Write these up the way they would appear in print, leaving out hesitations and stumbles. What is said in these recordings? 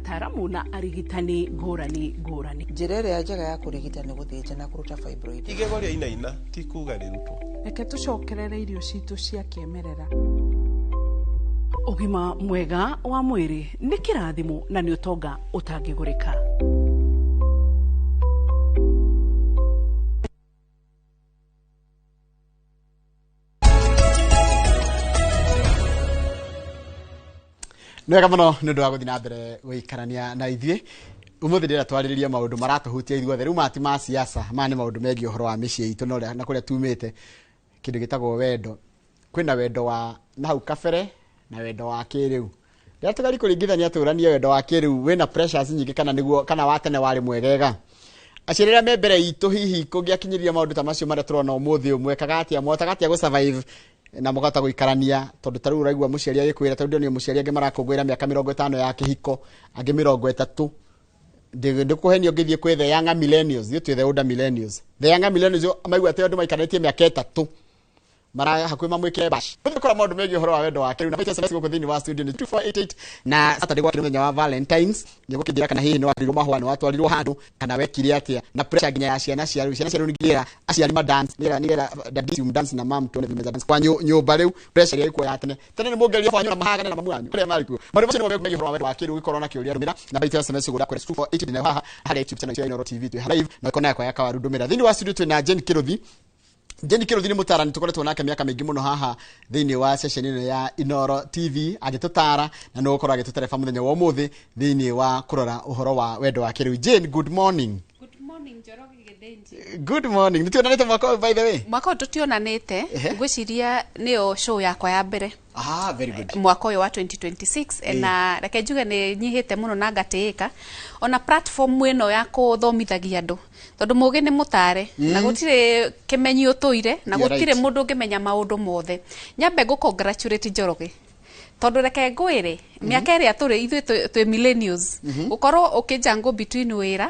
Ataramu na arigitani ngũrani ngũrani. Njĩra ĩrĩa njega ya kũrigita nĩ gũthĩnja na kũruta fibroid. Igego rĩainaina ti kuga rĩrutwo. Reke tũcokerere irio citũ cia kĩmerera. Ũgima mwega wa mwĩrĩ nĩ kĩrathimo na nĩ ũtonga ũtangĩgũrĩka. Nĩ wega mũno nĩ ũndũ wa gũthiĩ na mbere gũikarania na ithuĩ. Ũmũthĩ ndĩrenda twarĩrĩrie maũndũ maratũhutia ithuothe. Rĩu maya ti ma siasa, maya nĩ maũndũ megiĩ ũhoro wa mĩciĩ itũ na ũrĩa na kũrĩa tumĩte. Kĩndũ gĩtagwo wendo. Kwĩna wendo wa nahau kabere na wendo wa kĩrĩu. Rĩrĩa tũgeria kũringithania tũranie wendo wa kĩrĩu wĩna pressures nyingĩ kana nĩguo kana wa tene warĩ mwegega. Aciari arĩa me mbere itũ hihi kũngĩakinyĩria maũndũ ta macio marĩa tũrona ũmũthĩ ũyũ, mwekaga atĩa, mwahotaga atĩa gũ survive na mũkahota gũikarania? Tondũ ta rĩu ũraigua mũciari agĩkwĩra, ta rĩu ndĩronire mũciari angĩ marakũngũĩra mĩaka 50 ya kĩhiko, angĩ 30. Ndĩkũhenio ngĩthiĩ kwĩ the younger millennials, ithuĩ twĩ the older millennials. The younger millennials maigua atĩ andũ maikarĩtie mĩaka 3 mara hakuhĩ mamwĩkĩre bash. Tũthiĩ kũrora maũndũ megiĩ ũhoro wa wendo wa kĩrĩu. Na SMS gũkũ thĩinĩ wa studio nĩ 2488 na Saturday gwakĩrĩ mũthenya wa Valentines. Nĩ ũgũkĩnjĩra kana hihi nĩ watwarirwo mahũa, nĩ watwarirwo handũ, kana wekire atĩa. Na pressure nginya ya ciana cia rĩu. Ciana cia rĩu ningĩra aciari ma dance, nĩgetha daddy you dance na mom tuone vile dance. Kwa nyũmba rĩu pressure ĩrĩa ĩkuo ya tene. Tene nĩ mũngeria kwanyu na mahagane na mamu wanyu kũrĩa marĩ kuo. Maũndũ macio nĩmo megiĩ ũhoro wa wendo wa kĩrĩu. Ũgĩkorwo na kĩũria ndũmĩra na baita SMS gũkũ kwĩra 2488 nayo haha harĩa YouTube channel ya Inooro TV twĩ live na ĩkona yakwa ya kawaru ndũmĩra. Thĩinĩ wa studio twĩna Jane Kĩrũthi. Jane Kĩrũthi nĩ mũtaarani tũkoretwo nake mĩaka mĩingĩ mũno haha thĩinĩ wa session ĩno ya Inooro TV agĩtũtara, na nĩ ũgũkorwo agĩtũtereba mũthenya wa ũmũthĩ thĩinĩ wa kũrora ũhoro wa wendo wa kĩrĩu. Jane, good morning. Good morning, Njoroge Gĩthĩnji. Good morning. Nĩ tuonanĩte mwaka ũyũ, by the way? Mwaka ũyũ tũtionanĩte. Ngwĩciria nĩyo show yakwa ya mbere. Ah, very good. Mwaka ũyũ wa 2026, na reke njuge nĩ nyihĩte mũno na ngatĩĩka ona platform ĩno ya kũthomithagia andũ, tondũ mũgĩ nĩ mũtare na gũtirĩ kĩmenyi ũtũire na You're gũtirĩ right. mũndũ ũngĩmenya maũndũ mothe. Nyambe ngũ congratulate Njoroge, tondũ reke ngwĩre mĩaka ĩrĩa tũrĩ ithuĩ twĩ millennials, gũkorwo ũkĩjango between wĩra,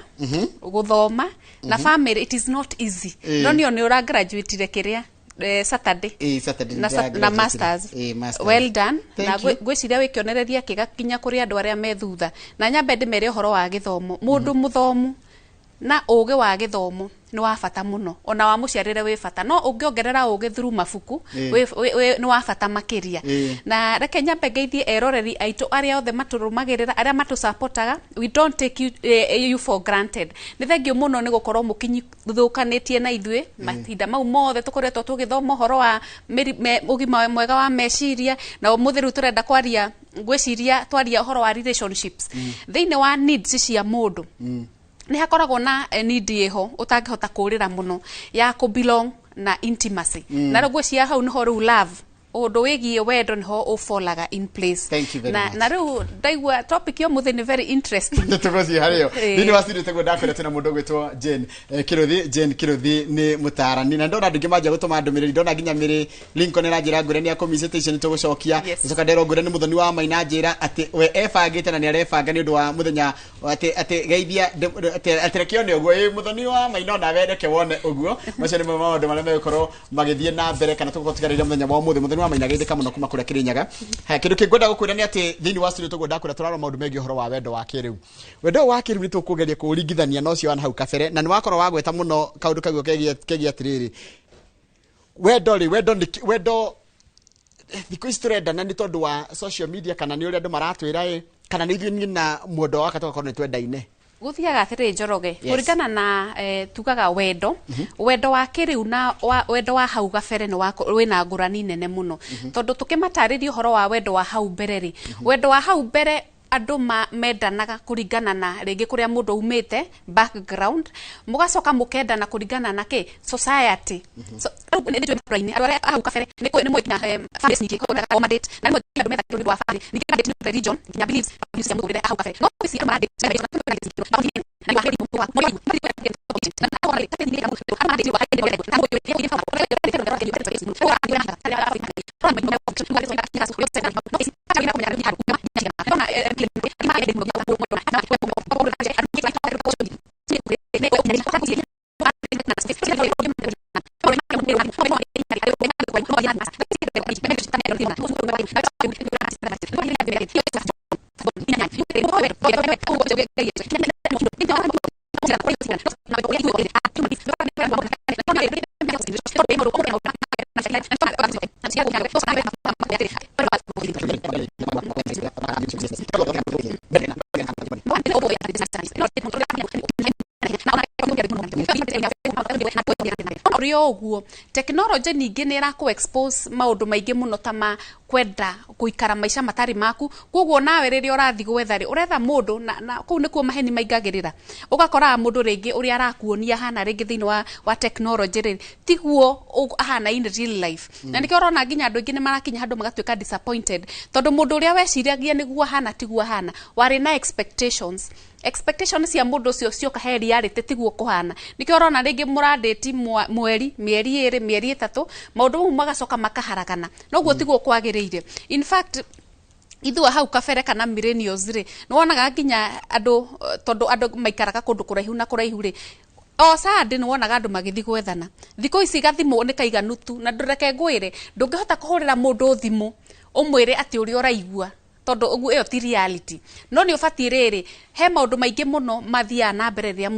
gũthoma na family, it is not easy. No nĩo nĩ ũra graduate kĩrĩa Saturday. Saturday na, nĩ na ndĩragraduate. Masters. Masters. Well done. Thank Na you. ngwĩciria wĩ kĩonereria kĩega kinya kũrĩ andũ arĩa me thutha. Na nyambe ndĩmere ũhoro wa gĩthomo, mũndũ mũthomu na ũgĩ wa gĩthomo nĩ wa bata mũno, ona wa mũciarĩre wĩ bata, no ũngĩongerera ũgĩ through mabuku nĩ wa bata makĩria. Na reke nyambe ngeithie eroreri aitũ arĩa othe matũrũmagĩrĩra, arĩa matũsapotaga. We don't take you for granted. Nĩ thengio mũno nĩ gũkorwo mũkinyithũkanĩtie na ithuĩ mahinda mau mothe tũkoretwo tũgĩthoma ũhoro wa ũgima mwega wa meciria. Na ũmũthĩ rĩu tũrenda kwaria, ngwĩciria twaria ũhoro wa relationships. Thĩinĩ wa needs cia mũndũ nĩ hakoragwo na need ĩho ũtangĩhota kũrĩra mũno ya kũ belong na intimacy. Na rĩu ngwĩciria hau nĩho rĩu love, ũndũ wĩgiĩ wendo, nĩho ũfolaga in place. Thank you very na, much. Na rĩu ndaigua topic ya ũmũthĩ nĩ very interesting. Tũgũthiĩ harĩo. Thĩinĩ wa studio teguo ndakwĩra twĩna mũndũ ũgwĩtwo Jane Kĩrũthi. Jane Kĩrũthi nĩ mũtaarani na ndona andũ aingĩ manjia gũtũma ndũmĩrĩri. Ndona nginya Mĩrĩ Lincoln ĩranjĩra ngwĩre nĩ akũmicĩte icio nĩ tũgũcokia. Gĩcoka nderwo ngwĩre nĩ mũthoni wa Maina njĩra atĩ we ebangĩte na nĩ arebanga nĩ ũndũ wa mũthenya atĩ geithia atĩ reke one ũguo. Ĩ mũthoni wa Maina, onawe reke wone ũguo. Macio nĩmo maũndũ marĩa megũkorwo magĩthiĩ na mbere kana tũgũkorwo tũkĩarĩrĩria mũthenya wa ũmũthĩ. Mũthoni wa Maina geithĩka mũno kuma kũrĩa Kĩrĩnyaga. Haya, kĩndũ kĩngwenda gũkwĩra nĩ atĩ thĩinĩ wa studio tũguo ndakwĩra tũrarora maũndũ megiĩ ũhoro wa wendo wa kĩrĩu. Wendo ũyũ wa kĩrĩu nĩ tũkũgeria kũũringithania na ũcio wa hau kabere, na nĩ wakorwo wagweta mũno kaũndũ kau kegiĩ atĩrĩrĩ, wendo rĩ, wendo nĩ wendo thikũ ici tũrendana nĩ tondũ wa social media kana nĩ ũrĩa andũ maratwĩra ĩ, kana nĩ ithuĩ niĩ na mwendwa wakwa tũgakorwo nĩ twendaine? Gũthiaga atĩrĩrĩ, Njoroge. Kũringana na tugaga wendo wa kĩrĩu na wendo wa hau gabere nĩ wĩna ngũrani nene mũno, tondũ tũkĩmatarĩria ũhoro wa wendo wa hau mbere rĩ, wendo wa hau mbere andũ mendanaga kũringana na rĩngĩ kũrĩa mũndũ aumĩte, background, mũgacoka mũkendana kũringana na kĩ society. So rĩu nĩ njũĩ matũra-inĩ andũ arĩa hau kabere nĩ moĩ nginya families nyingĩ o mandate, na rĩmwe nginya andũ metha nĩ ũndũ wa family, ningĩ mandate nĩ religion, nginya beliefs cia mũtũrĩre hau kabere. No ici andũ maradate Rio ũguo technology ningĩ nĩ ĩrakũ expose maũndũ maingĩ mũno ta ma kwenda gũikara maica matarĩ maku. Koguo nawe rĩrĩa ũrathiĩ gwetha rĩ, ũretha mũndũ na kũu nĩkuo maheni maingagĩrĩra. Ũgakoraga mũndũ rĩngĩ ũrĩa arakuonia ahana rĩngĩ thĩinĩ wa technology rĩ, tiguo ahana in real life. Na nĩkĩo ũrona nginya andũ aingĩ nĩ marakinya handũ magatuĩka disappointed, tondũ mũndũ ũrĩa weciragia nĩguo ahana tiguo ahana. Warĩ na expectations, expectations cia mũndũ ũcio cioka he reality tiguo kũhana. Nĩkĩo ũrona rĩngĩ mũrandĩti mweri, mĩeri 2, mĩeri 3, maũndũ mau magacoka makaharagana. Noguo tiguo kwagĩrĩire. In fact, ithuĩ hau kabere kana millennials rĩ, nĩwonaga nginya andũ, tondũ andũ maikaraga kũndũ kũraihu na kũraihu rĩ, o Sunday nĩwonaga andũ magĩthiĩ gwethana. Thikũ ici gathimũ nĩ kaiganu tu, na ndũreke ngwĩre, ndũngĩhota kũhũrĩra mũndũ thimũ ũmwĩre atĩ ũrĩa ũraigua, tondũ ũguo ĩyo ti reality. No nĩ ũbatiĩ rĩrĩ, he maũndũ maingĩ mũno mathiaga na mbere rĩrĩa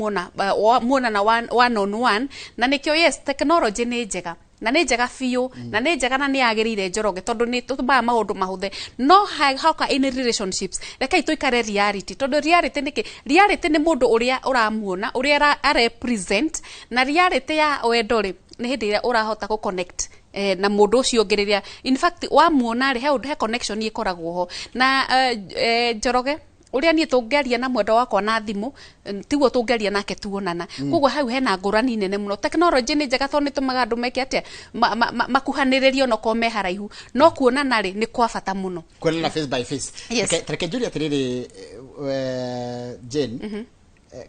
muonana one on one, na nĩkĩo yes, technology nĩ njega, na nĩ njega biũ, na nĩ njega na nĩ yagĩrĩire Njoroge, tondũ nĩ tũtũmaga maũndũ mahũthe. No hauka in relationships, rekei tũikare reality, tondũ reality nĩ kĩ? Reality nĩ mũndũ ũrĩa ũramuona, ũrĩa arepresent, na reality ya wendo rĩ, nĩ hĩndĩ ĩrĩa ũrahota gũ connect na mũndũ ũcio ũngĩ rĩrĩa in fact wamuona rĩ, he ũndũ, he connection ĩkoragwo ho. Na Njoroge, ũrĩa niĩ tũngĩaria na mwendwa wakwa na thimũ, tiguo tũngĩaria nake tuonana. Koguo hau hena ngũrani nene mũno. Technology nĩ njega tondũ nĩ ĩtũmaga andũ meke atĩa, makuhanĩrĩrie onokorwo me haraihu, no kuonana rĩ, nĩ kwa bata mũno. Kuonana face by face. Yes. Reke njũrie atĩrĩrĩ, Jane,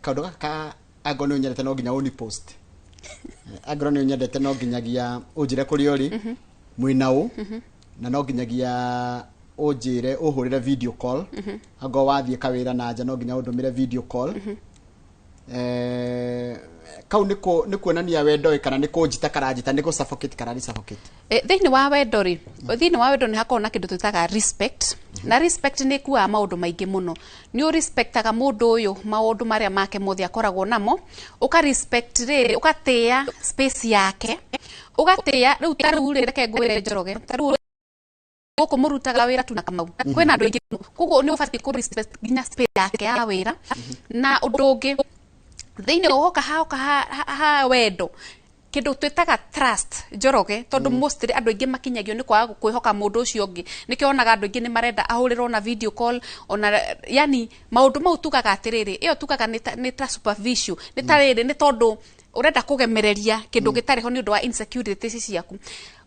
kaũndũ gaka ka angorwo nĩ ũnyendete no nginya ũni post, angorwo nĩ ũnyendete no nginyagia ũnjĩre kũrĩa ũrĩ mwĩna ũ, na no nginyagia ũnjĩre ũhũrĩre video call, angorwo wathiĩ kawĩra na nja no nginya ũndũmĩre video call. Kau nĩ kuonania wendo ĩ, kana nĩ kũnjita karanjita, nĩ gũ suffocate karari suffocate? Thĩinĩ wa wendo rĩ, thĩinĩ wa wendo nĩ hakoragwo na kĩndũ twĩtaga respect, na respect nĩ ĩkuaga maũndũ maingĩ mũno. Nĩ ũrespectaga mũndũ ũyũ maũndũ marĩa make mothe akoragwo namo, ũka respect rĩrĩ, ũgatĩĩa space yake, ũgatĩĩa rĩu ta rĩu rĩ, reke ngwĩre Njoroge, ta rĩu gũkũ mũrutaga wĩra tu na Kamau, kwĩna andũ aingĩ mũno, koguo nĩ ũbatiĩ kũ respect nginya space yake ya wĩra. Na ũndũ ũngĩ thĩinĩ woka haoka ha wendo, kĩndũ twĩtaga trust, Njoroge, tondũ mostly andũ aingĩ makinyagio nĩ kwaga kwĩhoka mũndũ ũcio ũngĩ. Nĩkĩo wonaga andũ aingĩ nĩ marenda ahũrĩrwo na video call, ona yani maũndũ mau tugaga atĩrĩrĩ, ĩyo tugaga nĩ ta superficial, nĩ ta rĩrĩ, nĩ tondũ ũrenda kũgemereria kĩndũ gĩtarĩ ho nĩ ũndũ wa insecurities ciaku.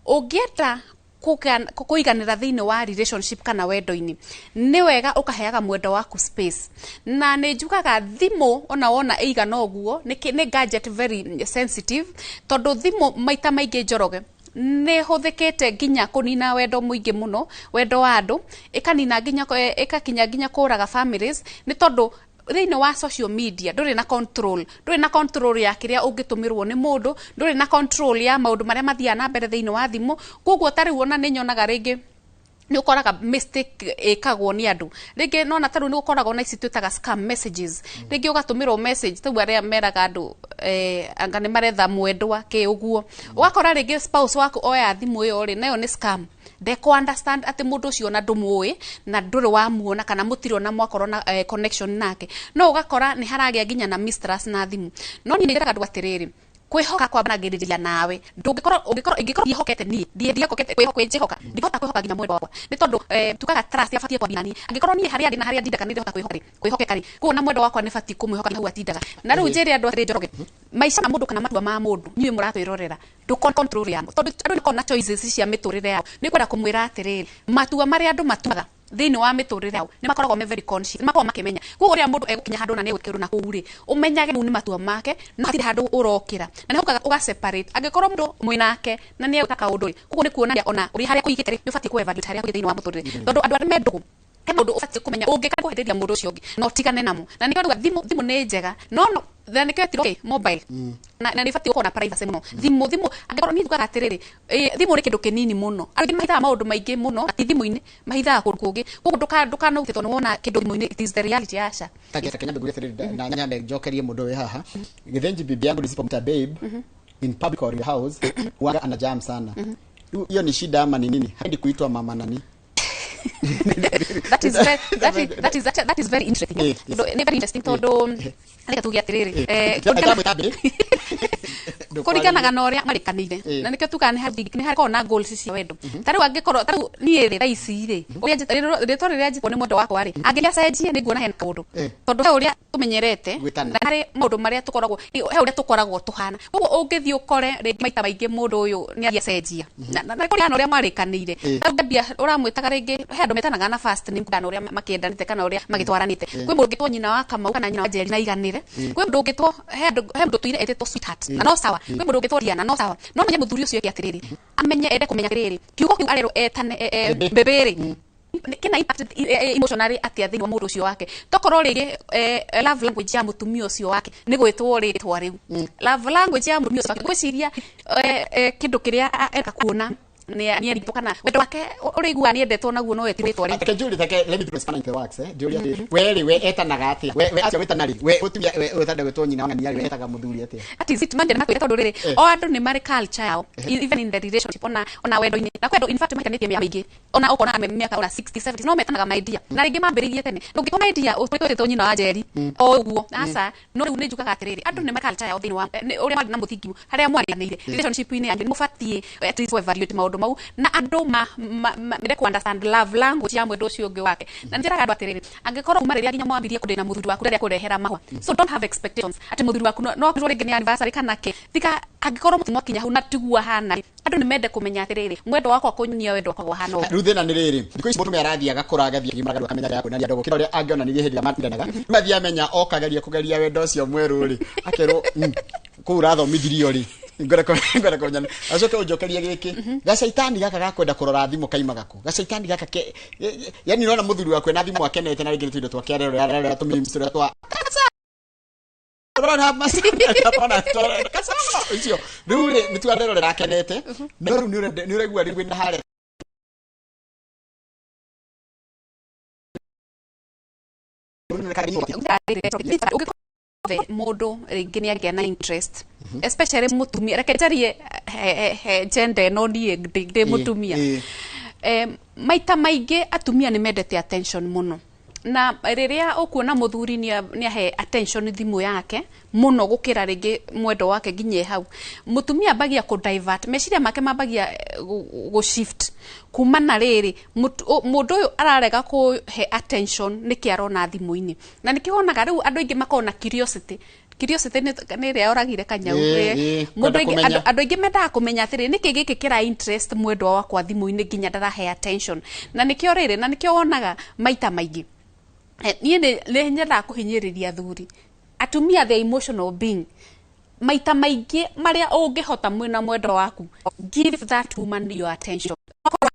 Ũngĩenda kũiganĩra thĩinĩ wa relationship kana wendo-inĩ, nĩ wega ũkaheaga mwendwa waku space. Na nĩ njugaga thimũ ona wona ĩigana ũguo nĩ gadget very sensitive, tondũ thimũ maita maingĩ Njoroge nĩ hũthĩkĩte nginya kũnina wendo mũingĩ mũno, wendo wa andũ, ĩkanina nginya, ĩkakinya nginya kũraga families, nĩ tondũ thĩinĩ wa social media ndũrĩ na control, ndũrĩ na control ya kĩrĩa ũngĩtũmĩrwo nĩ mũndũ, ndũrĩ na control ya maũndũ marĩa mathiaga na mbere thĩinĩ wa thimũ. Koguo ta rĩu ona nĩ nyonaga rĩngĩ nĩ ũkoraga mistake ĩkagwo nĩ andũ rĩngĩ, nona ta rĩu nĩ gũkoragwo na ici twĩtaga scam messages. Rĩngĩ ũgatũmĩrwo message ta arĩa meraga andũ anga nĩ maretha mwendwa kĩ ũguo, ũgakora rĩngĩ spouse waku oya thimũ ĩyo rĩ, nayo nĩ scam, ndekũ understand atĩ mũndũ ũcio ona ndũmũĩ na ndũrĩ wamuona kana mũtirĩ ona mwakorwo na connection nake. No ũgakora nĩ haragĩa nginya na mistrust na thimũ. No niĩ nĩ njĩraga andũ atĩrĩrĩ, kwĩhoka kwambanagĩrĩria nawe. Ndũngĩkorwo, ũngĩkorwo, ingĩkorwo ndiĩhokete niĩ, ndiĩhokete, kwĩnjĩhoka, ndingĩhota kwĩhoka nginya mwendwa wakwa, nĩ tondũ tugaga trust yabatiĩ kwambia naniĩ. Angĩkorwo niĩ harĩa ndĩ na harĩa ndindaga nĩ ndĩrahota kwĩhoka rĩ, kwĩhokeka rĩ, koguo na mwendwa wakwa nĩ batiĩ kũmwĩhoka hau atindaga. Na rĩu njĩre andũ atĩrĩ, Njoroge, maica ma mũndũ kana matua ma mũndũ, inyuĩ mũratwĩrorera, ndũkorwo control yamo, tondũ andũ nĩmakoragwo na choices cia mĩtũrĩre yao. Nĩ kwenda kũmwĩra atĩrĩrĩ, matua marĩa andũ matuaga thĩinĩ wa mĩtũrĩre yao nĩ makoragwo me very conscious, nĩ makoragwo makĩmenya. Koguo rĩrĩa mũndũ egũkinya handũ na nĩ egwĩkĩrwo na kũu rĩ, ũmenyage mau nĩ matua make, no hatirĩ handũ ũrokĩra. Na nĩ ũkaga ũga separate angĩkorwo mũndũ mwĩnake na nĩ egwĩka kaũndũ rĩ, koguo nĩ kuonania ona ũrĩa harĩa kũigĩte rĩ, nĩ ũbatiĩ kũ evaluate harĩa kũigĩte thĩinĩ wa mũtũrĩre, tondũ andũ arĩa me ndũgũ, he maũndũ ũbatiĩ kũmenya ũngĩka kũhĩtĩria mũndũ ũcio ũngĩ, no ũtigane namo. Na nĩkĩo ndauga thimũ nĩ njega, no no Then nĩkĩo etirwo kĩ? Mobile. Na nĩ ibatiĩ gũkorwo na privacy mũno. Thimũ angĩkorwo niĩ njugaga atĩrĩrĩ, thimũ nĩ kĩndũ kĩnini mũno. Andũ aingĩ mahithaga maũndũ maingĩ mũno, na ti thimũ-inĩ, mahithaga kũndũ kũngĩ. Koguo ndũkanote tondũ nĩwona kĩndũ thimũ-inĩ, it is the reality, aca. Take nyambe ngurie atĩrĩrĩ, na nyambe njokerie mũndũ wĩ haha. Githenji, bibi yangu nisipomta babe in public or your house, huanga ana jam sana. Rĩu hiyo ni shida ama ni nini? Haendi kuitwa mama nani? That is very, that is, that is, that is very interesting. Nĩ very interesting tondũ reke tuge atĩrĩrĩ, Ndamwĩta babe. Kũringanaga na ũrĩa marĩkanĩire. Na nĩkĩo tugaga nĩ harĩ na goals cia wendo. Ta rĩu angĩkorwo ta rĩu niĩ rĩ, thaa ici rĩ, ũrĩa rĩtwa rĩrĩa njĩtwo nĩ mwendwa wakwa rĩ, angĩria cenjie, nĩ nguona hena kaũndũ, tondũ he ũrĩa tũmenyerete. Gwĩtana. Na harĩ maũndũ marĩa tũkoragwo, he ũrĩa tũkoragwo tũhana. Koguo ũngĩthiĩ ũkore rĩngĩ maita maingĩ mũndũ ũyũ nĩ athiĩ acenjia na kũringana na ũrĩa marĩkanĩire. Rĩu ngambia ũramwĩtaga rĩngĩ, he andũ metanaga na first name kana ũrĩa makĩendanĩte kana ũrĩa magĩtwaranĩte. Kwĩ mũndũ ũngĩtwo nyina wa Kamau kana nyina wa Njeri na iganĩre. Kwĩ mũndũ ũngĩtwo, he andũ, he mũndũ tũire etĩtwo sweetheart na no sawa. Kwĩ mũndũ ũngĩtwo Diana, no sawa. No menye mũthuri ũcio eke atĩrĩrĩ, amenye, ende kũmenya atĩrĩrĩ, kiugo kĩu arerwo etane baby rĩ, kĩna impact emotionally atĩa thĩinĩ wa mũndũ ũcio wake. Tokorwo rĩngĩ love language ya mũtumia ũcio wake nĩ gwĩtwo rĩtwa rĩu. Love language ya mũtumia ũcio wake, ngwĩciria kĩndũ kĩrĩa eka kuona nĩ nĩ kana wendo wake ũrĩiguaga nĩ endetwo naguo, no etirwo rĩtwa rĩu. Take Julie, take, let me put a spanner in the works, eh. Ndiũria atĩ we rĩ, we etanaga atĩa? We acio wĩtana rĩ, we mũtumia, we ũtanda gwĩtwo nyina wa ng'ania rĩ, we etaga mũthuri atĩa? That is it. Manje nĩmakwĩra tondũ rĩrĩ, o andũ nĩ marĩ culture yao, even in the relationship, ona wendo-inĩ. Na kwĩ andũ in fact mahikanĩtie mĩaka mĩingĩ, ona ũkona me mĩaka ona 60, 70, no metanaga my dear, na rĩngĩ mambĩrĩirie tene. Ndũngĩtwo my dear ũtwĩtwo nyina wa Njeri o ũguo, aca. No rĩu nĩ njugaga atĩrĩrĩ, andũ nĩ marĩ culture yao thĩinĩ wa ũrĩa marĩ na mũthingi harĩa mwarĩkanĩire relationship-inĩ yanyu. Nĩ mũbatiĩ at least evaluate maũndũ mau, na andũ mende ku understand love language ya mwendwa ũcio ũngĩ wake. Na njĩraga andũ atĩrĩrĩ, angĩkorwo kuma rĩrĩa nginya mwambirie kũndĩ na mũthuri waku, rĩrĩa kũrehera mahũa, so don't have expectations atĩ mũthuri waku no akorwo rĩngĩ nĩ anniversary kana kĩ thika. Angĩkorwo mũtimwakinya hau na tiguo ahana, andũ nĩ mende kũmenya atĩrĩrĩ, mwendwa wakwa kũnyonia wendo wakwa ahana ũũ. Rĩu thĩna nĩ rĩrĩ, thikũ ici mũtumia arathiĩ agakũra, agathiĩ akĩgimara, akamenya ya kuonania ndogo kĩrĩa ũrĩa angĩonanirie hĩndĩ ĩrĩa matindanaga. Rĩu athiĩ amenya okageria kũgeria wendo ũcio mwerũ rĩ, akerwo, kũu ũrathomithirio rĩ, ngwenda kũmenya." Acoke ũnjokerie gĩkĩ, gacaitani gaka gakwenda kũrora thimũ kaimaga kũ? Gacaitani gaka ke yani ũrona mũthuri waku ena thimũ akenete, na rĩngĩ nĩ tũindo twake arerora, tũmemes tũrĩa twa Ũrona icio rĩu rĩ, nĩ tuarerorera akenete, no rĩu nĩ ũraigua rĩu wĩna harĩa. Mũndũ rĩngĩ nĩ agĩa na interest, especially mũtumia. Reke njarie he gender ĩno, niĩ ndĩ mũtumia. Maita maingĩ atumia nĩ mendete attention mũno, na rĩrĩa ũkuona mũthuri nĩ ahe attention thimũ yake mũno gũkĩra rĩngĩ mwendo wake, nginya hau mũtumia ambagia kũ divert meciria make, mambagia gũ shift kuma na rĩrĩ mũndũ ũyũ ararega kũhe attention nĩkĩ arona thimũ-inĩ. Na nĩkĩo wonaga rĩu andũ aingĩ makoragwo na curiosity. Curiosity nĩ ĩrĩa yoragire kanyau. Mũndũ Kwenda aingĩ kũmenya. Andũ aingĩ mendaga kũmenya atĩrĩ, nĩkĩ gĩkĩ kĩra interest mwendwa wakwa thimũ-inĩ nginya ndarahe attention? Na nĩkĩo rĩrĩ, na nĩkĩo wonaga maita maingĩ niĩ nĩ nyendaga kũhinyĩrĩria athuri. Atumia, the emotional being, maita maingĩ marĩa ũngĩhota mwĩna mwendwa waku, give that woman your attention. Okorwo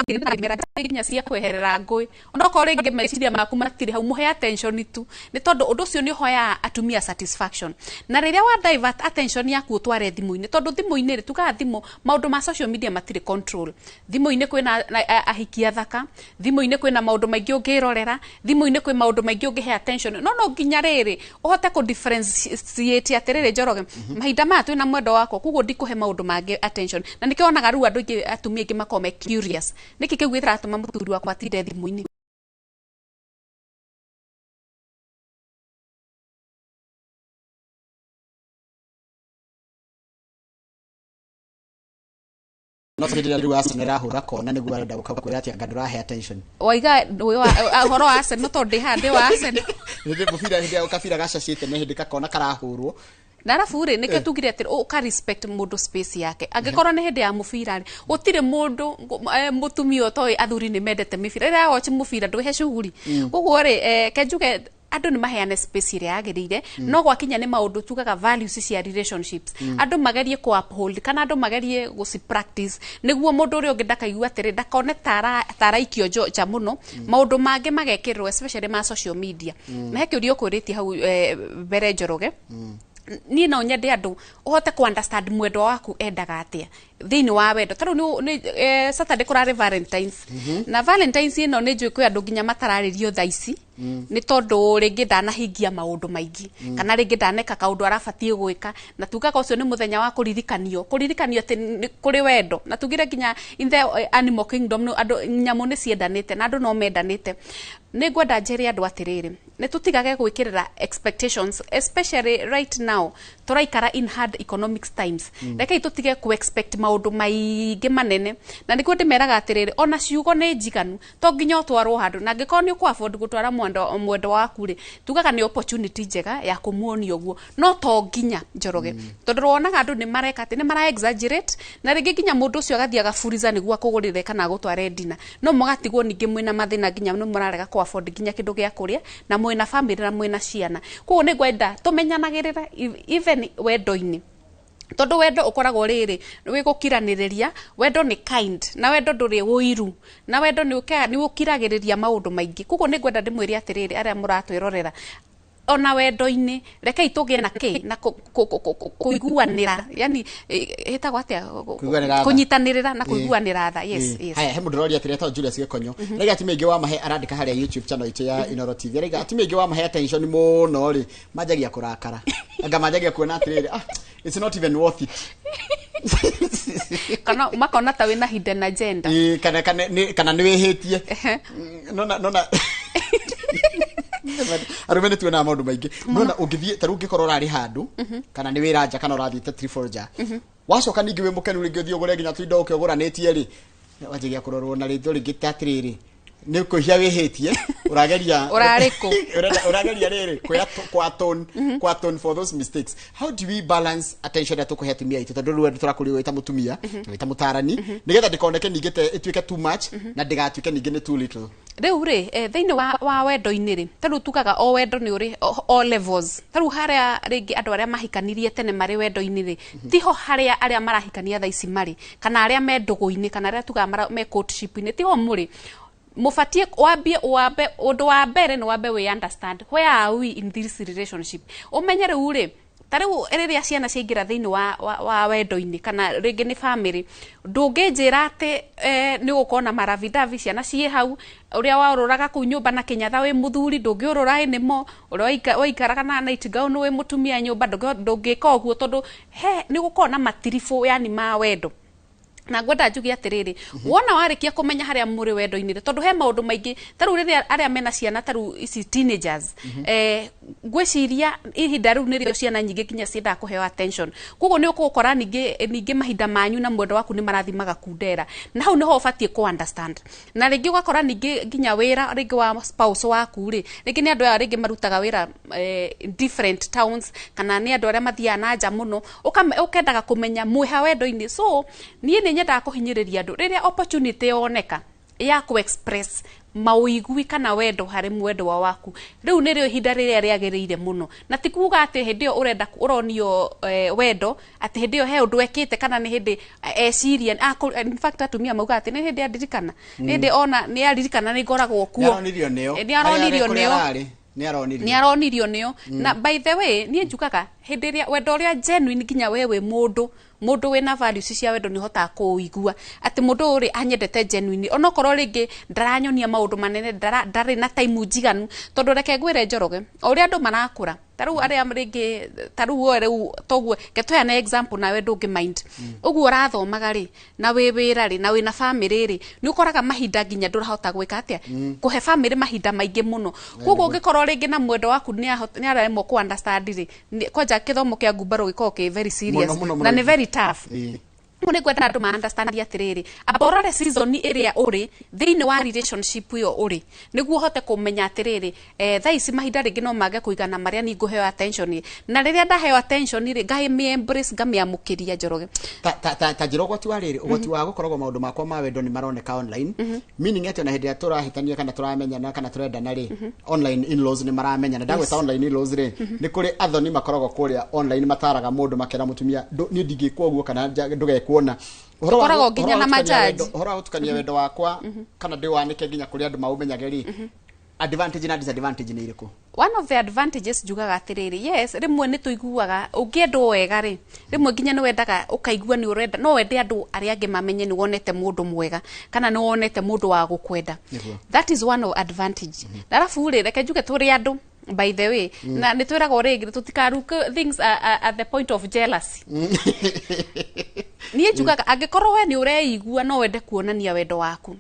nginya cia kweherera ngũĩ, onokorwo rĩngĩ meciria maku matirĩ hau, mũhe attention tu, nĩ tondũ ũndũ ũcio nĩ ũhoyaga atumia satisfaction. Na rĩrĩa wa divert attention yaku ũtware thimũ-inĩ, tondũ thimũ-inĩ rĩ, tugaga thimũ, maũndũ ma social media matirĩ control. Thimũ-inĩ kwĩna ahiki athaka, thimũ-inĩ kwĩna maũndũ maingĩ ũngĩrorera, thimũ-inĩ kwĩ maũndũ maingĩ ũngĩhe attention. No nginya rĩrĩ ũhote kũ differentiate atĩrĩrĩ, Njoroge, mahinda maya twĩna mwendwa wakwa, koguo ndikũhe maũndũ mangĩ attention. Na nĩkĩo wonaga rĩu andũ aingĩ, atumia aingĩ makoragwo me curious, nĩkĩ kĩu gĩratũma mũthuri wakwa atinde thimũ-inĩ? No hĩndĩ ĩrĩa rĩu Arsenal ĩrahũra kona nĩguo arenda gũka kwĩra atĩ anga ndũrahe attention. Waiga ũhoro wa Arsenal tondũ ndĩ haha ndĩ wa Arsenal. Hĩndĩ mũbira, hĩndĩ ya kabira gacacĩte, nĩ hĩndĩ kakona karahũrwo. Na arabu rĩ, nĩkĩo tugire atĩ ũka respect mũndũ space yake. Angĩkorwo nĩ hĩndĩ ya mũbira rĩ, gũtirĩ mũndũ mũtumia ũtoĩ athuri nĩ mendete mĩbira. Rĩrĩa watch mũbira ndwĩhe shughuli. Koguo rĩ, ke njuge andũ nĩ maheane space ĩrĩa yagĩrĩire. No gwakinya nĩ maũndũ tugaga values cia relationships, andũ magerie kũ uphold kana andũ magerie gũci practice, nĩguo mũndũ ũrĩa ũngĩ ndakaigua atĩrĩ, ndakone taraikio nja mũno. Maũndũ mangĩ magekĩrĩrwo, especially ma social media. Na he kĩũria ũkũrĩtie hau mbere, Njoroge. Niĩ no nyende andũ ũhote ku understand mwendwa waku endaga atĩa thĩinĩ wa wendo. Ta rĩu nĩ Saturday kũrarĩ Valentines, na Valentines ĩno nĩ njũĩ kwĩ andũ nginya matararĩrio thaa ici, nĩ tondũ rĩngĩ ndanahingia maũndũ maingĩ, kana rĩngĩ ndaneka kaũndũ arabatiĩ gwĩka. Na tugaga ũcio nĩ mũthenya wa kũririkanio atĩ nĩ kũrĩ wendo. Na tugire nginya in the animal kingdom andũ, nyamũ nĩ ciendanĩte na andũ no mendanĩte. Nĩ ngwenda njĩre andũ atĩrĩrĩ, nĩ tũtigage gwĩkĩrĩra expectations, especially right now tũraikara in hard economic times. Rekei tũtige ku expect maũndũ maingĩ manene. Na nĩguo ndĩmeraga atĩrĩrĩ, ona ciugo nĩ njiganu, to nginya ũtwarwo handũ. Na angĩkorwo nĩ ũkũ afford gũtwara mwendwa waku rĩ, tugaga nĩ opportunity njega ya kũmuonia ũguo, no to nginya, Njoroge, tondũ wonaga andũ nĩ mareka atĩ nĩ mara exaggerate, na rĩngĩ nginya mũndũ ũcio agathiĩ agaburiza nĩguo akũgũrĩre kana agũtware dinner, no mũgatigwo ningĩ mwĩna mathĩna, nginya nĩ mũrarega kũ afford nginya kĩndũ gĩa kũrĩa, na mwĩna family na mwĩna ciana. Koguo nĩ ngwenda tũmenyanagĩrĩra even wendo-inĩ, tondũ wendo ũkoragwo rĩrĩ wĩ gũkiranĩrĩria. Wendo nĩ kind, na wendo ndũrĩ ũiru, na wendo nĩ ũkiragĩrĩria maũndũ maingĩ. Koguo nĩ ngwenda ndĩmwĩre atĩrĩrĩ, arĩa mũratwĩrorera, ona wendo-inĩ rekei tũgĩe na kĩ na kũiguanĩra, yani ĩtagwo atĩa? Kũiguanĩra tha. Kũnyitanĩrĩra na kũiguanĩra tha, yes. Haya, he mũndũ ũroria atĩrĩ, etagwo Julius Gĩkonyo. Raiga atumia aingĩ wamahe, arandĩka harĩa YouTube channel itũ ya Inoro TV, araiga atumia aingĩ wamahe attention mũno rĩ, manjagia kũrakara, anga manjagia kuona atĩrĩrĩ, ah, it's not even worth it. Kana makona ta wĩna hidden agenda. Ĩĩ, kana nĩ wĩhĩtie. Nona arũme nĩ tuonaga maũndũ maingĩ. Nona ũngĩthiĩ ta rĩu, ũngĩkorwo ũrarĩ handũ, kana nĩ wĩra nja, kana ũrathiĩte trip nja, wacoka ningĩ wĩ mũkenu, rĩngĩ ũthiĩ ũgũre nginya tũindo ũke ũgũranĩtie rĩ, wanjagia kũrorwo na rĩtho rĩngĩ ta atĩrĩrĩ, nĩ kwĩhia wĩhĩtie ũrageria. Ũrarĩ kũ? Ũrageria rĩrĩ kwatone for those mistakes. How do we balance attention ĩrĩa tũkũhe atumia aitũ, tondũ rĩu tũrakũrio wĩ ta mũtumia, wĩ ta mũtarani, nĩgetha ndĩkoneke ningĩ te ĩtuĩke too much, na ndĩgatuĩke ningĩ nĩ too little? Rĩu rĩ, thĩinĩ wa wendo-inĩ rĩ, ta rĩu tugaga o wendo nĩ ũrĩ o levels. Ta rĩu harĩa rĩngĩ andũ arĩa mahikanirie tene marĩ wendo-inĩ rĩ, tiho harĩa arĩa marahikania thaa ici marĩ, kana arĩa me ndũgũ-inĩ, kana arĩa tugaga me courtship-inĩ, tiho mũrĩ. Mũbatiĩ wambie wambe, ũndũ wa mbere nĩ wambe wĩ understand where are we in this relationship. Ũmenye rĩu rĩ, ta rĩu rĩrĩa ciana ciaingĩra thĩinĩ wa wendo-inĩ, kana rĩngĩ nĩ family, ndũngĩnjĩra atĩ nĩ ũgũkorwo na marabidabi ciana ciĩ hau. Ũrĩa waũrũraga kũu nyũmba na kĩnyatha wĩ mũthuri, ndũngĩũrũra anymore. Ũrĩa waikaraga na night gown wĩ mũtumia nyũmba, ndũngĩka ũguo, tondũ he nĩ gũkorwo na matiribũ, yani ma wendo. Na ngwenda njuge atĩrĩrĩ, wona warĩkia kũmenya harĩa mũrĩ wendo-inĩ rĩ, tondũ he maũndũ maingĩ. Ta rĩu rĩrĩa arĩa mena ciana, ta rĩu ici teenagers, ngwĩciria ihinda rĩu nĩrĩo ciana nyingĩ nginya ciendaga kũheo attention. Koguo nĩ ũgũkora ningĩ mahinda manyu na mwendo waku nĩ marathiĩ magakundera, na hau nĩho ũbatiĩ kũ understand. Na rĩngĩ ũgakora ningĩ nginya wĩra rĩngĩ wa spouse waku rĩ, rĩngĩ nĩ andũ aya rĩngĩ marutaga wĩra different towns, kana nĩ andũ arĩa mathiaga na nja mũno. Ũkendaga kũmenya mwĩha wendo-inĩ. So niĩ nĩ nyendaga kũhinyĩrĩria andũ, rĩrĩa opportunity yoneka ya ku express maũigui kana wendo harĩ mwendwa waku, rĩu nĩrĩo ihinda rĩrĩa rĩagĩrĩire mũno. Na ti kuga atĩ hĩndĩ ĩyo ũrenda ũronio wendo atĩ hĩndĩ ĩyo he ũndũ ekĩte, kana nĩ hĩndĩ eciria. In fact atumia maugaga atĩ nĩ hĩndĩ andirikana, nĩ hĩndĩ ona nĩ aririkana nĩ ngoragwo kuo. Nĩ aronirio nĩo. Nĩ aronirio Harĩa nĩo. ararĩ, nĩ aronirio. Nĩ aronirio nĩo. Na by the way, niĩ njugaga hĩndĩ ĩrĩa wendo ũrĩa genuine, nginya we wĩ mũndũ wĩna values cia wendo, nĩ ũhotaga kũũigua atĩ mũndũ ũyũ rĩ anyendete genuine, onokorwo rĩngĩ ndaranyonia maũndũ manene, ndarĩ na time njiganu. Tondũ reke ngwĩre, Njoroge, o ũrĩa andũ marakũra, ta rĩu arĩa rĩngĩ, ta rĩu we rĩu toguo, reke tũheane example nawe ndũngĩ mind ũguo ũrathomaga rĩ, na wĩ wĩra rĩ, na wĩna family rĩ, nĩ ũkoraga mahinda nginya ndũrahota gwĩka atĩa, kũhe family mahinda maingĩ mũno. Koguo ũngĩkorwo rĩngĩ na mwendo waku nĩ araremwo kũ understand rĩ, kwanja gĩthomo kĩa ngumbarũ gĩkoragwo kĩ very serious Mũno, mũno, mũno. na nĩ very tough. Rĩu nĩ ngwenda andũ ma understand atĩrĩrĩ, amba ũrore season ĩrĩa ũrĩ thĩinĩ wa relationship ĩyo ũrĩ, nĩguo ũhote kũmenya atĩrĩrĩ, thaa ici mahinda rĩngĩ no mage kũigana marĩa niĩ ngũheo attention ĩ. Na rĩrĩa ndaheo attention rĩ, ngamĩ embrace, ngamĩamũkĩria, Njoroge. Ta njĩra ũgwati wa rĩrĩ, ũgwati wa gũkoragwo maũndũ makwa ma wendo nĩ maroneka online, meaning atĩ ona hĩndĩ ĩrĩa tũrahĩtania, kana tũramenyana, kana tũrendana rĩ, online in-laws nĩ maramenyana. Ndagwĩta online in-laws rĩ, nĩ kũrĩ athoni makoragwo kũrĩa online mataraga mũndũ, makera mũtumia, "Niĩ ndingĩkwo ũguo," kana "Ndũgekwo ona." Tũkoragwo nginya na majaji. Ũhoro wa gũtukania wendo wakwa, kana ndĩwanĩke nginya kũrĩa andũ maũmenyage rĩ, advantage na disadvantage nĩ irĩkũ? One of the advantages njugaga atĩrĩrĩ, yes, rĩmwe nĩ tũiguaga ũngĩendwo wega rĩ, rĩmwe nginya nĩ wendaga ũkaigua nĩ ũrenda, no wende andũ arĩa angĩ mamenye nĩ wonete mũndũ mwega kana nĩ wonete mũndũ wa gũkwenda. Nĩguo. That is one of advantage. Na arabu rĩ, reke njuge tũrĩ andũ, by the way, na nĩ twĩragwo rĩngĩ tũtikaruke things at the point of jealousy. Niĩ njugaga angĩkorwo we nĩ ũreigua no wende kuonania wendo waku,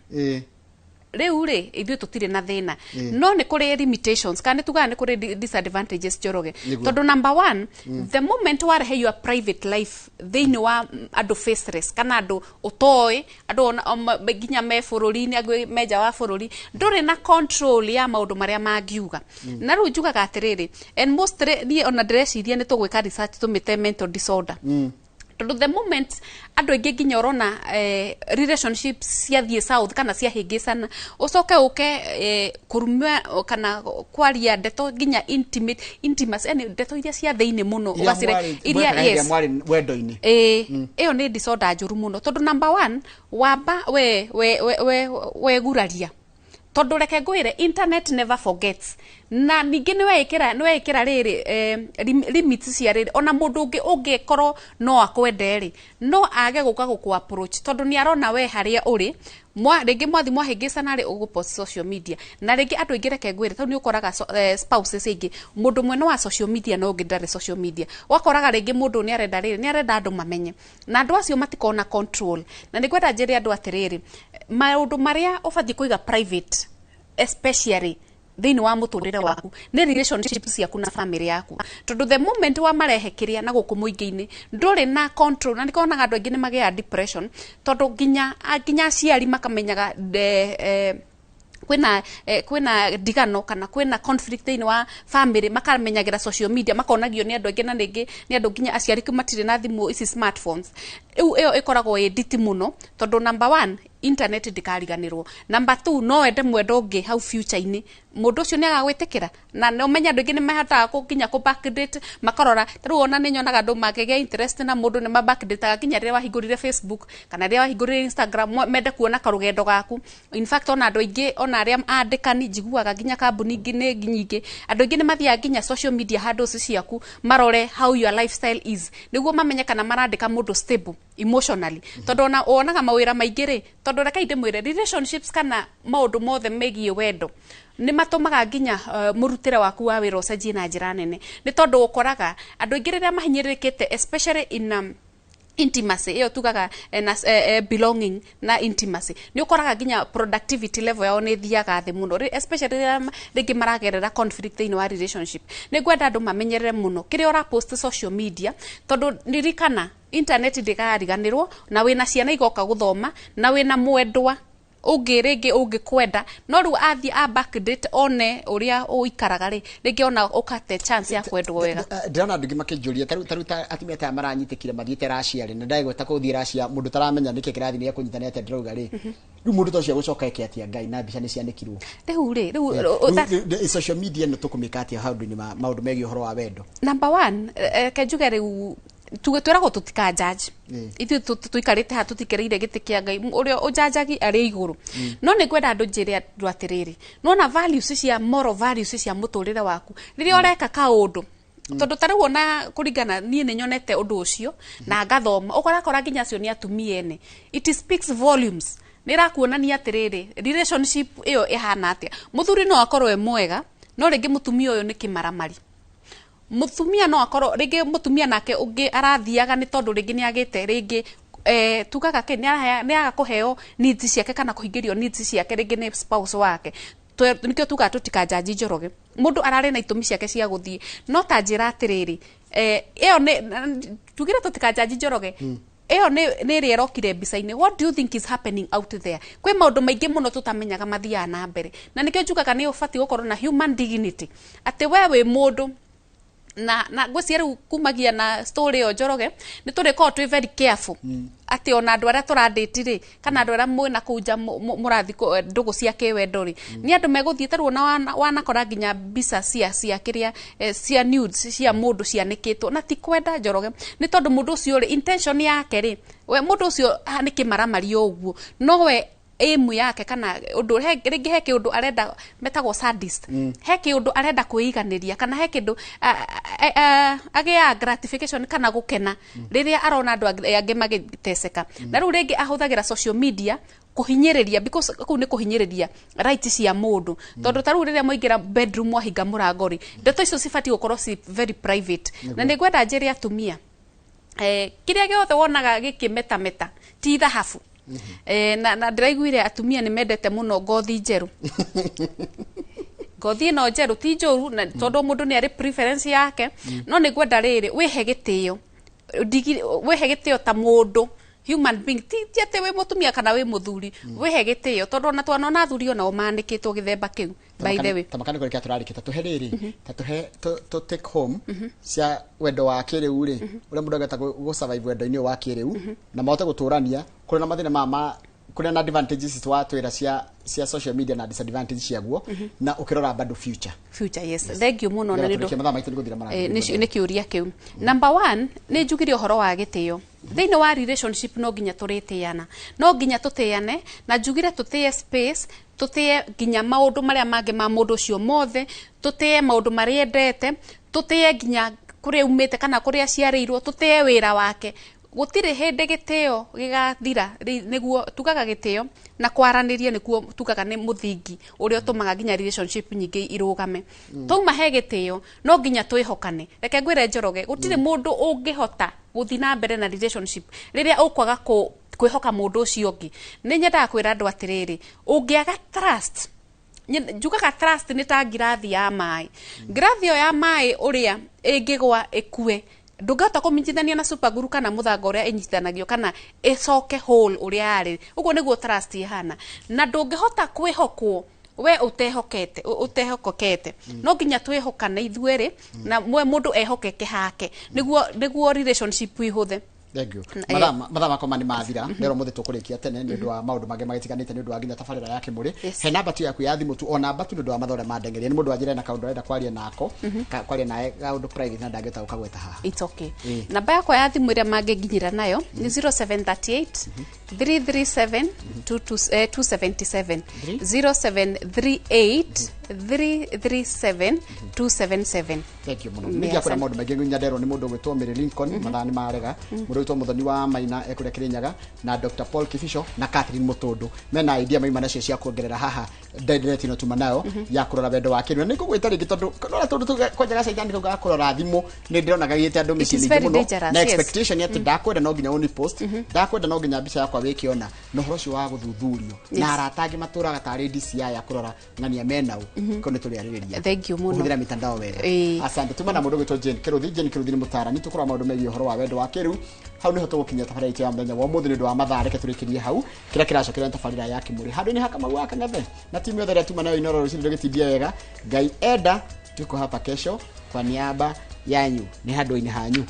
rĩu rĩ, ithuĩ tũtirĩ na thĩna, no nĩ kũrĩ limitations kana nĩ tugaga nĩ kũrĩ disadvantages, Njoroge. Nĩguo. Tondũ number one, the moment warehe your private life thĩinĩ wa andũ faceless kana andũ ũtoĩ, andũ ona nginya me bũrũri-inĩ, angĩ me nja wa bũrũri, ndũrĩ na control ya maũndũ marĩa mangiuga. Na rĩu njugaga atĩrĩrĩ, and most niĩ ona ndĩreciria nĩ tũgwĩka research tũmĩte mental disorder, tondũ the moment andũ aingĩ nginya ũrona relationships ciathiĩ south kana ciahĩngĩcana, ũcoke ũke kũruma kana kwaria ndeto nginya intimate, intimacy, yani ndeto iria cia thĩinĩ mũno Iria iria mwekaga hĩndĩ ĩrĩa yes mwarĩ wendo-inĩ. Ĩĩ, ĩyo nĩ disorder njũru mũno, tondũ number one, wamba we weguraria, tondũ reke ngwĩre, internet never forgets. Na ningĩ nĩ weĩkĩra rĩrĩ limits cia rĩrĩ, ona mũndũ ũngĩ ũngĩkorwo no akwende rĩ, no age gũka gũkũ approach, tondũ nĩ arona we harĩa ũrĩ rĩngĩ mwathi mwahĩngĩcana rĩ, ũgũpost social media. Na rĩngĩ andũ aingĩ, reke ngwĩre, tondũ nĩ ũkoraga spouses aingĩ, mũndũ ũmwe nĩ wa social media na ũngĩ ndarĩ social media. Ũgakoraga rĩngĩ mũndũ nĩ arenda rĩrĩ, nĩ arenda andũ mamenye, na andũ acio matikorwo na control. Na nĩ ngwenda njĩre andũ atĩrĩrĩ, maũndũ marĩa ũbatiĩ kũiga private, especially thĩinĩ wa mũtũrĩre waku, nĩ relationship ciaku na family yaku, tondũ the moment wamarehe kĩrĩa na gũkũ mũingĩ-inĩ, ndũrĩ na control. Na nĩkonaga andũ aingĩ nĩ magĩaga depression, tondũ nginya aciari makamenyaga kwĩna ndigano kana kwĩna conflict thĩinĩ wa family, makamenyagĩra social media, makonagio nĩ andũ aingĩ, na rĩngĩ nĩ andũ nginya aciari matirĩ na thimũ ici smartphones. Rĩu ĩyo ĩkoragwo ĩ nditi mũno, tondũ number one, internet ndĩkariganĩrwo; number two, no wende mwendo ũngĩ hau future-inĩ, mũndũ ũcio nĩ agagwĩtĩkĩra. Na nĩ ũmenye andũ aingĩ nĩ mahotaga nginya kũ backdate, makarora. Ta rĩu ona nĩ nyonaga andũ makĩgĩa interest na mũndũ, nĩ ma backdateaga nginya rĩrĩa wahingũrire Facebook kana rĩrĩa wahingũrire Instagram, mende kuona karũgendo gaku. In fact, ona andũ aingĩ, ona arĩa andĩkani, njiguaga nginya kambuni ingĩ nĩ nyingĩ, andũ aingĩ nĩ mathiaga nginya social media handles ciaku marore how your lifestyle is, nĩguo mamenye kana marandĩka mũndũ stable emotionally, tondũ ona wonaga mawĩra maingĩ rĩ, tondũ reke ndĩmwĩre, relationships kana maũndũ mothe megiĩ wendo nĩ matũmaga nginya mũrutĩre waku wa wĩra ũcenjie na njĩra nene, nĩ tondũ ũkoraga andũ aingĩ rĩrĩa mahinyĩrĩrĩkĩte, especially in intimacy ĩyo tugaga na belonging na intimacy, nĩ ũkoraga nginya productivity level yao nĩ ĩthiaga thĩ mũno, especially rĩrĩa rĩngĩ maragerera conflict thĩinĩ wa relationship. Nĩ ngwenda andũ mamenyerere mũno kĩrĩa ũrapost social media, tondũ ririkana internet ndĩkariganĩrwo, na wĩna ciana igoka gũthoma, na wĩna mwendwa ũngĩ rĩngĩ ũngĩkwenda, no rĩu athiĩ a backdate one ũrĩa ũikaraga rĩ, rĩngĩ ona ũkate chance ya kwendwo wega. Ndĩrona andũ aingĩ makĩnjũria, tarĩu ta atumia ta aya maranyitĩkire mathiĩte Russia rĩ, na ndagweta kũthiĩ Russia, mũndũ taramenya nĩkĩ kĩrathiĩ nĩ ekũnyita atĩa. Ndĩrauga rĩ, rĩu mũndũ ta ũcio agũcoka eke atĩa, Ngai, na mbica nĩ cianĩkirwo? Rĩu rĩ, rĩu Rĩu social media ĩno tũkũmĩka atĩa maũndũ-inĩ ma maũndũ megiĩ ũhoro wa wendo? Number one, reke njuge rĩu tuge twĩragwo tũtika judge. Ithuĩ tũikarĩte haha tũtikereire gĩtĩ kĩa Ngai, ũrĩa ũjanjagi arĩ igũrũ. No nĩ ngwenda andũ, njĩre andũ atĩrĩrĩ, nona values cia moral values cia mũtũrĩre waku rĩrĩa ũreka kaũndũ, tondũ ta rĩu ona kũringana niĩ nĩ nyonete ũndũ ũcio na ngathoma, ũkorakora nginya acio nĩ atumia ene, it speaks volumes, nĩ ĩrakuonania atĩrĩrĩ, relationship ĩyo ĩhana atĩa. Mũthuri no akorwo e mwega, no rĩngĩ mũtumia ũyũ nĩ kĩmaramari. Mũtumia no akorwo rĩngĩ mũtumia nake ũngĩ arathiaga nĩ tondũ rĩngĩ nĩ agĩte rĩngĩ tugaga kĩ nĩ aga kũheo needs ciake kana kũhingĩrio needs ciake rĩngĩ nĩ spouse wake. Nĩkĩo tugaga tũtikanjanji, Njoroge. Mũndũ ararĩ na itũmi ciake cia gũthiĩ, no ta njĩra atĩrĩrĩ, ĩyo nĩ tugire tũtikanjanji, Njoroge, ĩyo nĩ ĩrĩa ĩrokire mbica-inĩ. What do you think is happening out there? Kwĩ maũndũ maingĩ mũno tũtamenyaga mathiaga na mbere, na nĩkĩo njugaga nĩ ũbatiĩ gũkorwo na human dignity, atĩ we wĩ mũndũ. Na ngwĩciria rĩu kumagia na story ĩyo, Njoroge, nĩ tũrĩkorwo twĩ very careful atĩ ona andũ arĩa tũrandĩti rĩ, kana andũ arĩa mwĩna kũu nja mũrathiĩ ndũgũ cia kĩwendo rĩ, nĩ andũ megũthiĩ tarĩu ona wanakora nginya mbica cia kĩrĩa cia nudes cia mũndũ cianĩkĩtwo, na ti kwenda, Njoroge, nĩ tondũ mũndũ ũcio rĩ, intention yake rĩ, we mũndũ ũcio nĩ kĩmaramari o ũguo, no we aim yake kana undu ringi he kiundu arenda metagwo sadist, he kiundu arenda kwiganiria kana he kindu agĩa gratification kana gukena riria arona andu angĩ magiteseka. Na riu ringi ahuthagira social media kuhinyiriria, because kuu ni kuhinyiriria right cia mundu, tondu ta riu riria mwaingira bedroom mwahinga murango ri, ndeto icio cibatiĩ gukorwo ci very private. Na nĩ ngwenda njĩre atumia, kiria giothe wonaga gĩkĩmetameta ti thahabu. Na ndĩraiguire atumia nĩ mendete mũno ngothi njerũ. Ngothi ĩno njerũ ti njũru, na tondũ mũndũ nĩ arĩ preference yake, no nĩ ngwenda rĩrĩ wĩhe gĩtĩo, wĩhe gĩtĩo ta mũndũ, human being, ti atĩ wĩ mũtumia kana wĩ mũthuri, wĩhe gĩtĩo, tondũ ona twanona athuri onao manĩkĩtwo gĩthemba kĩu. By the way, tamakani kũrĩkia tũrarĩkia, ta tũhe rĩrĩ, ta tũhe tũ take home cia wendo wa kĩrĩu rĩ, ũrĩa mũndũ angĩhota gũ survive wendo-inĩ ũyũ wa kĩrĩu na mahote gũtũrania kũrĩ na mathĩna ma kũrĩ na advantages twatwĩra cia social media na disadvantages ciaguo, na ũkĩrora bado future. Future, yes. Thank you mũno. Na Nĩgetha nĩ tũrĩkie, mathaa maitũ nĩ gũthira marathiĩ. Nĩ kĩũria kĩu number one, nĩ njugire ũhoro wa gĩtĩo thĩinĩ wa relationship. No nginya tũrĩtĩana, no nginya tũtĩane, na njugire tũtĩe space, tũtĩe nginya maũndũ marĩa mangĩ ma mũndũ ũcio mothe, tũtĩe maũndũ marĩa endete, tũtĩe nginya kũrĩa umĩte kana kũrĩa aciarĩirwo, tũtĩe wĩra wake. Gũtirĩ hĩndĩ gĩtĩo gĩgathira. Nĩguo tugaga gĩtĩo na kwaranĩria nĩkuo tugaga nĩ mũthingi ũrĩa ũtũmaga nginya relationship nyingĩ irũgame. Twauma he gĩtĩo, no nginya twĩhokane. Reke ngwĩre Njoroge, gũtirĩ mũndũ ũngĩhota gũthiĩ na mbere na relationship rĩrĩa ũkwaga kwĩhoka mũndũ ũcio ũngĩ. Nĩ nyendaga kwĩra andũ atĩrĩrĩ, ũngĩaga trust, njugaga trust nĩ ta ngirathi ya maĩ. Ngirathi ĩyo ya maĩ ũrĩa ĩngĩgwa ĩkue, ndũngĩhota kũmĩnyitithania na super glue kana mũthanga ũrĩa ĩnyitithanagio kana ĩcoke whole ũrĩa yarĩ. Ũguo nĩguo trust ĩhana, na ndũngĩhota kwĩhokwo we ũtehokete ũtehokokete. No nginya twĩhokane ithuerĩ, na mwe mũndũ ehokeke hake nĩguo relationship ihũthe. Thank you. Na, Mathaa makwa nĩ mathira rero mũthĩ, tũkũrĩkia tene nĩ ũndũ wa maũndũ mangĩ magĩtiganĩte, nĩ ũndũ wa nginya tabarĩra ya kĩmũrĩ. He namba tu yaku ya thimũ tu, o namba tu, nĩ ũndũ wa mathaa ũrĩa mandengeria. Nĩ mũndũ wanjĩra na kaũndũ arenda kwaria nako, kwaria nawe kaũndũ private, na ndangĩhota gũkagweta haha. It's okay. Namba yakwa ya thimũ ĩrĩa mangĩnginyĩra nayo nĩ 0738 337 22 277, 0738 337 277. Thank you mũno. Ningĩ akwĩra asante. Maũndũ maingĩ nyanderwo nĩ mũndũ ũgwĩtwo Mary Lincoln, mathaa nĩ marega, mũndũ ũgwĩtwo Mũthoni wa Maina ekũrĩa Kĩrĩnyaga, na Dr Paul Kibicho na Catherine Mũtũndũ mena idea maima nacio cia kuongerera haha ndereti ĩno tuma nayo ya kũrora wendo wa kĩrĩu. Na nĩ ngũgwĩta rĩngĩ, tondũ nona tondũ kwanja gacaitani kau ga kũrora thimũ nĩ ndĩrona gagĩte andũ mĩciĩ It is mĩingĩ very mũno, dangerous, na yes. expectation atĩ ndakwenda no nginya ũni post, ndakwenda no nginya mbica yakwa wĩkĩona, na ũhoro ũcio wa gũthuthurio na arata angĩ matũraga tarĩ DCI ya kũrora ng'ania menau kau nĩ tũrĩarĩrĩria. Thank you mũno. Kũhũthĩra mitandao wega. Asante. Tuma na mũndũ ũgwĩtwo Jane Kĩrũthi. Jane Kĩrũthi nĩ mũtaarani, tũkũrora maũndũ megiĩ ũhoro wa wendo wa kĩrĩu. Hau nĩho tũgũkinyia tabarĩra itũ ya mũthenya wa ũmũthĩ. Nĩ ũndũ wa mathaa, reke tũrĩkĩrie hau. Kĩrĩa kĩracokeria nĩ tabarĩra ya kĩmũrĩ handũ-inĩ ha Kamau wa Kang'ethe na timu yothe ĩrĩa tuma nayo Inoro rũcinĩ rũgĩtindia wega. Ngai enda tuko hapa kesho. Kwa niaba yanyu, nĩ handũ-inĩ hanyu.